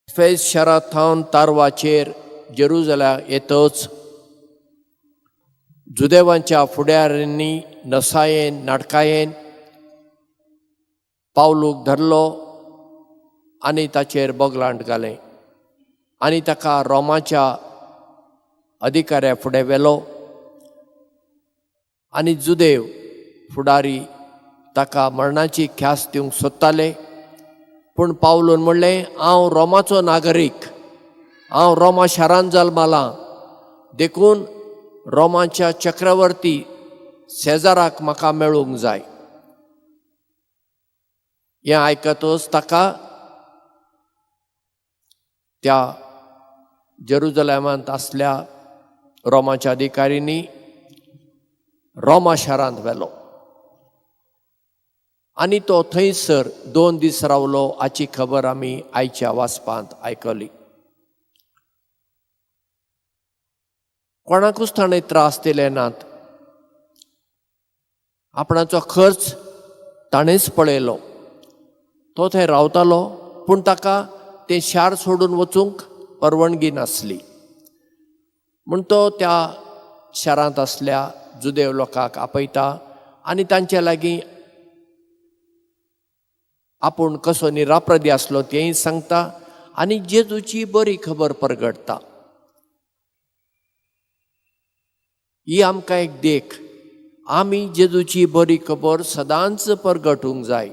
इफेज शारा थावन तारवाचेर जेरुजला येतच जुदेवांच्या फुडाऱ्यांनी नसायेन नाटकायेन पावलूक धरलो आनी ताचेर बगलांट घालें आनी ताका रोमाच्या अधिकाऱ्या फुडें व्हेलो आनी जुदेव फुडारी ताका मरणाची ख्यास्त दिवंक सोदताले. पूण पावलून म्हणलें, हांव रोमाचो नागरीक, हांव रोमा शारांत जल्मलां, देखून रोमाच्या चक्रवर्ती सेजाराक म्हाका मेळूंक जाय. हें आयकतच ताका त्या जेरुजलेमांत आसल्या रोमाच्या अधिकाऱ्यांनी रोमा शारांत व्हेलो आनी तो थंयसर 2 दीस रावलो हाची खबर आमी आयच्या वाचपांत आयकली. कोणाकूच ताणें त्रास दिले नात, आपणाचो खर्च ताणेंच पळयलो. तो थंय रावतालो पूण ताका तें शार सोडून वचूंक परवानगी नासली, म्हूण तो त्या शारांत आसल्या जुदेव लोकांक आपयता आनी तांचे लागीं आपूण कसो निराप्रदी आसलो तेंय सांगता आनी जेजूची बरी खबर परगटता. ही आमकां एक देख, आमी जेजूची बरी खबर सदांच परगटूंक जाय.